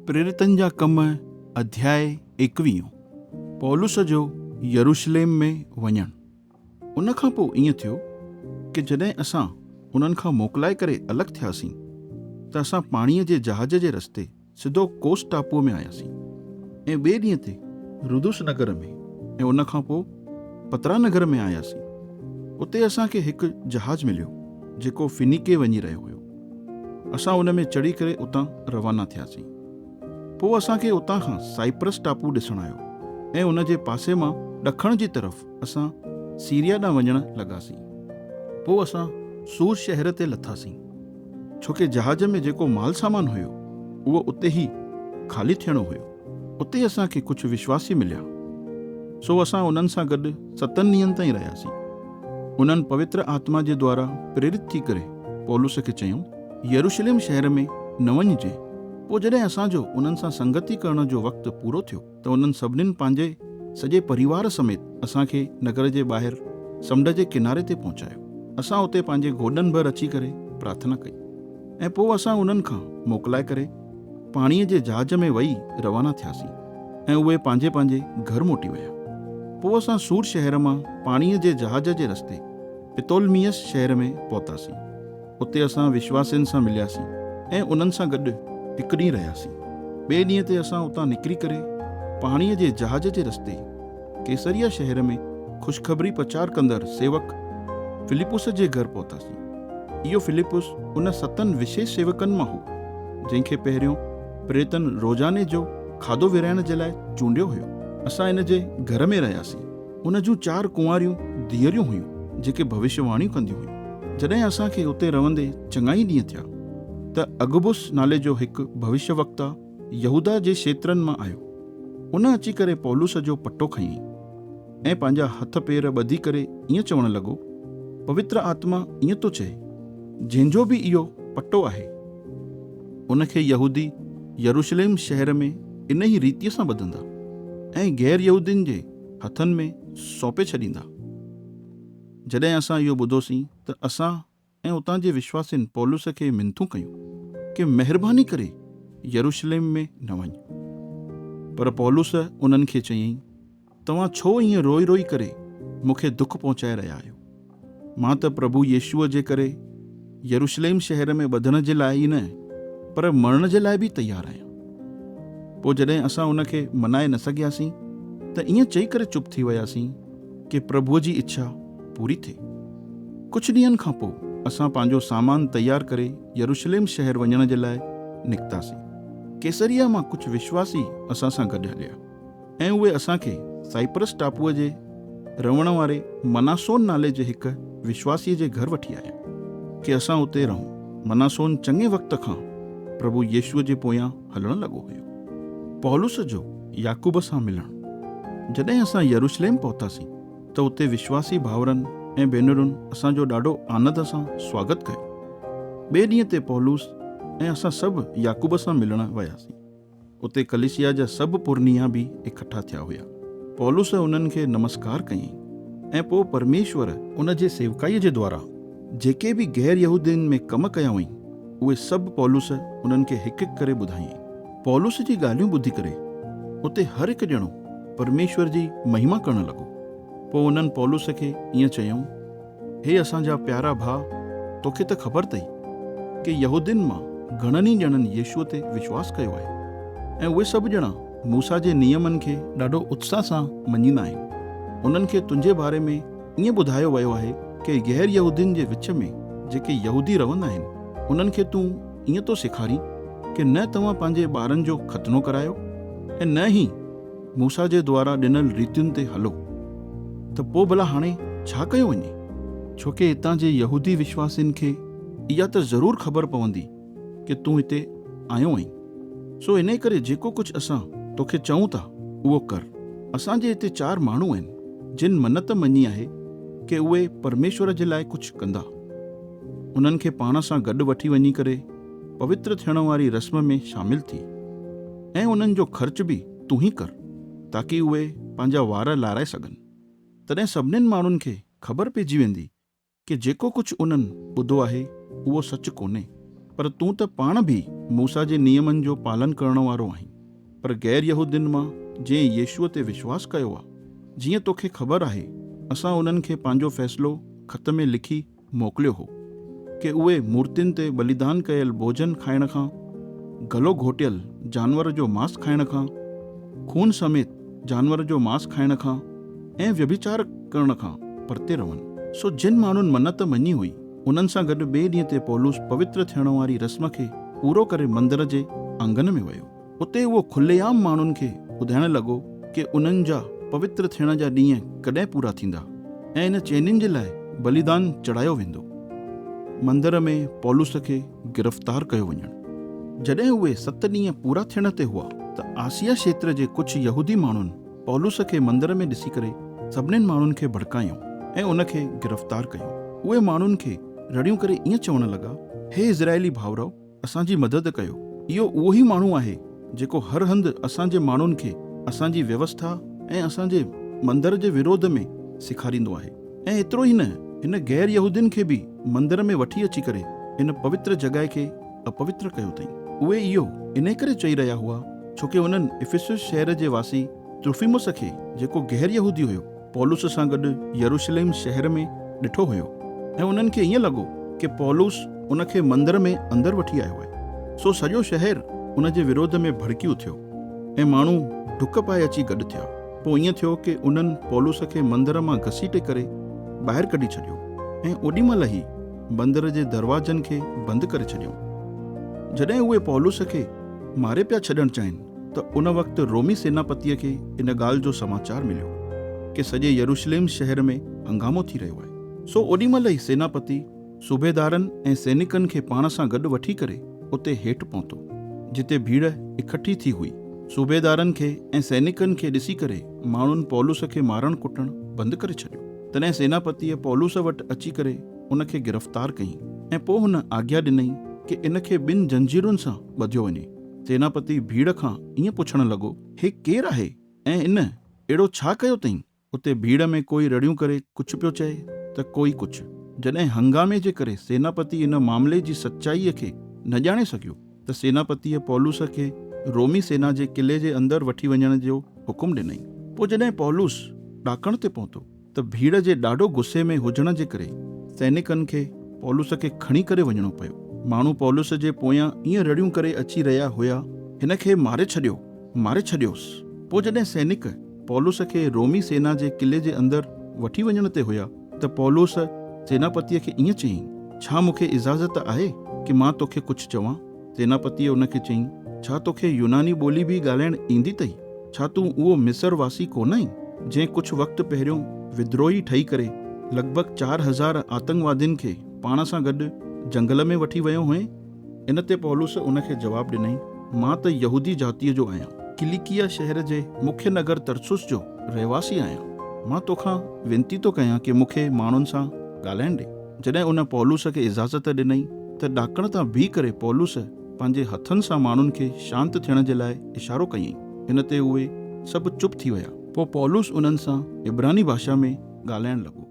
پريريتن جا ڪم اڌياء ايڪويهون. پولس جو يروشليم ۾ وڃڻ. ان کان پوء ائين ٿيو ڪي جڏهن اسان انهن کان موڪلائي ڪري الڳ ٿياسين ته اسان پاڻيء جي جهاز جي رستي سڌو ڪوس ٽاپوء ۾ آياسين ۽ ٻئي ڏينهن تي رودس نگر ۾ ۽ ان کان پوء پترا نگر ۾ آياسين. اتي اسان کي هڪ جهاز مليو، جيڪو فينيڪي وڃي رهيو هيو. اسان ان ۾ چڙهي ڪري اتان روانا ٿياسين. پوء اسان کي اتان کان سائپرس ٽاپو ڏسڻ آيو ۽ ان جي پاسي مان ڏکڻ جي طرف اسان سيريا ڏانهن وڃڻ لڳاسين. پوء اسان صور شهر تي لٿاسين. ڇوڪه جهاز ۾ جيڪو مال سامان هيو، اهو اتي ئي خالي ٿيڻو هيو. اتي اسان کي ڪجهه وشواسي مليا، سو اسان انهن سان گڏ ستن ڏينهن تائين رهياسين. انهن پوتر آتما جي دوارا پريرت ٿي ڪري پولس کي چيائون، يروشليم شهر ۾ نه وڃجي. پوء جڏهن اسان جو انهن سان سنگتي ڪرڻ جو وقت پورو ٿيو ته انهن سڀنين پنهنجي سڄي پريوار سميت اسان کي نگر جي ٻاهر سمنڊ جي ڪناري تي پهچايو. اسان اتي پنهنجي گوڏن ڀر اچي ڪري پرارٿنا ڪئي ۽ پوء اسان انهن کان موڪلائي ڪري پاڻيء جي جهاز ۾ ويهي روانا ٿياسين ۽ اهي پنهنجي پنهنجي گهر موٽي ويا. پوء اسان صور شهر مان پاڻيء جي جهاز جي رستي پتولميس شهر ۾ پهتاسين. اتي اسان وشواسين سان ملياسين ۽ انهن سان گڏ هڪ ڏينهن رهياسين. ٻئي ڏينهن تي اسان اتان نڪري ڪري پاڻيء جي جهاز جي رستي قيصريه شهر ۾ خوشخبري پرچار ڪندڙ سيوڪ فلپس جي گهر پهتاسين. اهو فلپس ان ستن وشيش سيوڪن مان هو، جنهن کي پهريون پريتن روزاني جو کاڌو ورهائڻ جي لاء چونڊيو هيو. اسان ان جي گهر ۾ رهياسين. ان جون چار ڪنواريون ڌيئريون هيون، جيڪي ڀوشيه واڻيون ڪنديون هيون. جڏهن اسان کي اتي رهندي چڱائي ڏينهن ٿيا، ته اگبس نالي جو هڪ ڀوشيه وڪتا يهوداه جي کيترن مان آيو. ان اچي ڪري پولس جو پٽو کنيائين ۽ پنهنجا هٿ پير ٻڌي ڪري ائين چوڻ لڳو، پوتر آتما ائين ٿو چئي، جنهن جو به اهو پٽو آهي، ان کي يهودي يروشليم شهر ۾ انهي ريتيء سان ٻڌندا ۽ غير يهودين جي هٿن ۾ سونپي ڇڏيندا. جڏهن اسان اهو ٻڌوسين ته اسان ۽ اتان جي وشواسين پولس کي منٿون ڪيون ڪي مهرباني ڪري يروشليم ۾ نه وڃ. پر پولس انهن کي چيائين، توهان ڇو ائين روئي روئي ڪري مون کي دک پهچائي رهيا آهيو؟ مان ته پرڀو يسوع جي ڪري يروشليم شهر ۾ ٻڌڻ جي لاء ئي نه پر مرڻ جي لاء به تيار آهيان. پوء جڏهن اسان ان کي منائي نه سگهياسين ته ائين چئي ڪري چپ ٿي وياسين ڪي پرڀوء جي اڇا پوري ٿئي. ڪجهه ڏينهن کان پوء اسان پنهنجو سامان تيار ڪري يروشليم شهر وڃڻ جي لاء نڪتاسين. قيصريه مان ڪجهه وشواسي اسان سان گڏ هليا ۽ اهي اسان کي سائپرس ٽاپوء جي رهڻ واري مناسون نالي جي هڪ وشواسيء جي گهر وٺي آيا ڪي اسان اتي رهون. مناسون چڱي وقت کان پرڀو يسوع جي پويان هلڻ لڳو هيو. پولس جو يعقوب سان ملڻ. جڏهن اسان يروشليم پهتاسين ته اتي وشواسي ڀائرن ۽ ڀينرن اسان جو ڏاڍو آنند سان سواگت ڪيو. ٻئي ڏينهن تي پولس ۽ اسان سڀ يعقوب سان ملڻ وياسين. اتي ڪليسيا جا سڀ پرنيا به اڪٺا ٿيا هيا. پولس انهن کي نمسڪار ڪيائين ۽ پوء پرميشور ان جي سيوڪائيء جي دوارا جيڪي به غير يهودين ۾ ڪم ڪيا هئائين، اهي سڀ پولس انهن کي هڪ هڪ ڪري ٻڌايائين. پولس جي ڳالهيون ٻڌي ڪري اتي هر هڪ ڄڻو پرميشور جي مهما ڪرڻ لڳو. پوء انهن پولس کي ائين چيائون، هي اسان جا پيارا ڀاء، توکي ته خبر اٿئي ڪي يهودين مان گهڻن ئي ڄڻن يسوع تي وشواس ڪيو آهي ۽ اهي سڀ ڄڻا موسيٰ جي نيمن کي ڏاڍو اتساهه سان مڃيندا آهن. انهن کي تنهنجي باري ۾ ائين ٻڌايو ويو آهي ڪي غير يهودين جي وچ ۾ جيڪي يهودي رهندا آهن، انهن کي تون ائين ٿو سيکارين ڪي نه توهان پنهنجي ٻارن جو ختنو ڪرايو ۽ نه ئي موسيٰ جي دوارا ڏنل ريتين تي هلو. ته پوء ڀلا هاڻي ڇا ڪيو وڃي؟ ڇو ڪي هتان جي يهودي وشواسين کي اها ته ضرور خبر پوندي ڪي تون هتي آيو آهين. سو انهيء ڪري جيڪو ڪجهه اسان توکي چئون ٿا، اهو ڪر. اسان جي هتي چار ماڻهو آهن، جن منت مڃي آهي ڪي اهي پرميشور جي لاء ڪجهه ڪندا. انهن کي پاڻ سان گڏ وٺي وڃي ڪري پوتر ٿيڻ واري رسم ۾ شامل ٿي ۽ انهن جو خرچ به تون ئي ڪر، تاڪي اهي پنهنجا وار لارائي سگهن. تڏهن سڀنين ماڻهن کي خبر پئجي ويندي ڪي جيڪو ڪجهه انهن ٻڌو آهي اهو سچ ڪونهي، پر تون ته پاڻ به موسيٰ جي نيمن جو پالن ڪرڻ وارو آهين. پر غير يهودين مان جنهن يسوع تي وشواس ڪيو آهي، جيئن توکي خبر آهي، اسان انهن کي پنهنجو فيصلو خط ۾ لکي موڪليو هو، ڪي اهي مورتين تي ٻليدان ڪيل ڀوڄن کائڻ کان، گلو گهوٽيل جانور جو ماس کائڻ کان، خون سميت جانور جو ماس کائڻ کان ۽ ويڀچار ڪرڻ کان پرتي رهن. سو جن ماڻهن منت مڃي هئي، انهن سان گڏ ٻئي ڏينهن تي پولس پوتر ٿيڻ واري رسم کي پورو ڪري مندر جي آنگن ۾ ويو. اتي اهو کلي عام ماڻهن کي ٻڌائڻ لڳو ڪي انهن جا پوتر ٿيڻ جا ڏينهن ڪڏهن پورا ٿيندا ۽ ان چئنين جي لاء بليدان چڙهايو ويندو. مندر ۾ پولس کي گرفتار ڪيو وڃڻ. جڏهن اهي ست ڏينهن پورا ٿيڻ تي هئا ته آسيا کيتر جي ڪجهه يهودي ماڻهن پولس کي مندر ۾ ڏسي ڪري سڀنين ماڻهن کي ڀڙڪايائون ۽ ان کي گرفتار ڪيائون. اهي ماڻهن کي رڙيون ڪري ائين چوڻ لڳا، هي اسرائيلي ڀائرؤ! اسان جي مدد ڪيو. اهو اهو ئي ماڻهو آهي، جيڪو هر هنڌ اسان جي ماڻهن کي اسان جي ويوسٿا ۽ اسان جي مندر جي وروڌ ۾ سيکاريندو آهي ۽ ايترو ئي نه، هن غير يهودين کي به مندر ۾ وٺي اچي ڪري هن پوتر جڳهه کي اپوتر ڪيو اٿئي. اهي اهو انهي ڪري چئي رهيا هئا، ڇوڪه انهن افسس شهر جي واسي تروفيمس کي، جيڪو غير يهودي هيو، پولس سان گڏ يروشليم شهر ۾ ڏٺو هيو ۽ انهن کي ائين لڳو ڪي پولس ان کي مندر ۾ اندر وٺي آيو آهي. سو سڄو شهر ان جي وروڌ ۾ ڀڙڪي اٿيو ۽ ماڻهو ڊڪ پائي اچي گڏ ٿيا. پوء ائين ٿيو ڪي انهن پولس کي مندر مان گهسيٽي ڪري ٻاهر ڪڍي ڇڏيو ۽ اوڏي مهل ئي مندر جي دروازن کي بند ڪري ڇڏيائون. جڏهن اهي پولس کي ماري پيا ڇڏڻ چاهين ته ان وقت رومي سيناپتيء کي ان ڳالهه جو سماچار مليو ڪي سڄي يروشليم شهر ۾ هنگامو ٿي رهيو آهي. سو اوڏي مهل ئي سيناپتي صوبيدارن ۽ سينڪن کي پاڻ سان گڏ وٺي ڪري اتي هيٺ پهتو، جتي ڀيڙ اڪٺي ٿي هئي. صوبيدارن کي ۽ سينڪن کي ڏسي ڪري ماڻهن پولس کي مارڻ ڪٽڻ بند ڪري ڇڏيو. تڏهن سيناپتيء پولس وٽ اچي ڪري ان کي گرفتار ڪيائين ۽ پوء هن آگيا ڏنائين ڪي ان کي ٻن زنجيرن سان ٻڌيو وڃي. سيناپتي ڀيڙ کان ائين پڇڻ لڳو، هي ڪير آهي ۽ ان اهڙو ڇا ڪيو اٿئين؟ اتي ڀيڙ ۾ ڪوئي رڙيون ڪري ڪجهه پيو چئي ته ڪوئي ڪجهه. جڏهن هنگامي جي ڪري سيناپتي ان معاملي جي سچائيء کي نه ڄاڻي سگهيو ته سيناپتيء پولس کي رومي سينا جي قلعي جي اندر وٺي وڃڻ جو حڪم ڏنائين. پوء جڏهن پولس ڏاڪڻ تي پهتو ته ڀيڙ جي ڏاڍو غصي ۾ هجڻ جي ڪري سئنڪن کي پولس کي کڻي ڪري وڃڻو پيو. ماڻهو پولس جي پويان ائين رڙيون ڪري اچي رهيا هيا، هن کي ماري ڇڏيو، ماري ڇڏيوس. پوء جڏهن سئنڪ پولس کي رومي سينا جي قلعي جي اندر وٺي وڃڻ تي هيا ته پولس سيناپتيء کي ائين چيائين، ڇا مون کي اجازت آهي ڪي مان توکي ڪجهه چوان؟ سيناپتيء ان کي چيائين، ڇا توکي يوناني ٻولي به ڳالهائڻ ايندي اٿئي؟ ڇا تون اهو مصر واسي ڪونه آهين، جنهن ڪجهه وقت پهريون ودروهي ٺهي ڪري لڳ ڀڳ 4000 آتنڪوادين کي پاڻ سان گڏ جنگل ۾ وٺي ويو هئين؟ ان تي پولس ان کي جواب ڏنائين، مان ته يهودي جاتيء جو آهيان. ڪليڪيه شهر جي مکيه نگر ترسس جو رهواسي آهيان. مان توکان وينتي ٿو ڪيان ڪي مون کي ماڻهن سان ڳالهائڻ ڏي. جڏهن ان پولس کي اجازت ڏنائين ته ڏاڪڻ تان بيهي ڪري پولس پنهنجي هٿن سان ماڻهن کي شانت ٿيڻ جي لاء اشارو ڪيائين. ان تي اهي سڀ چپ ٿي ويا. پوء پولس انهن سان عبراني ڀاشا ۾ ڳالهائڻ لڳو.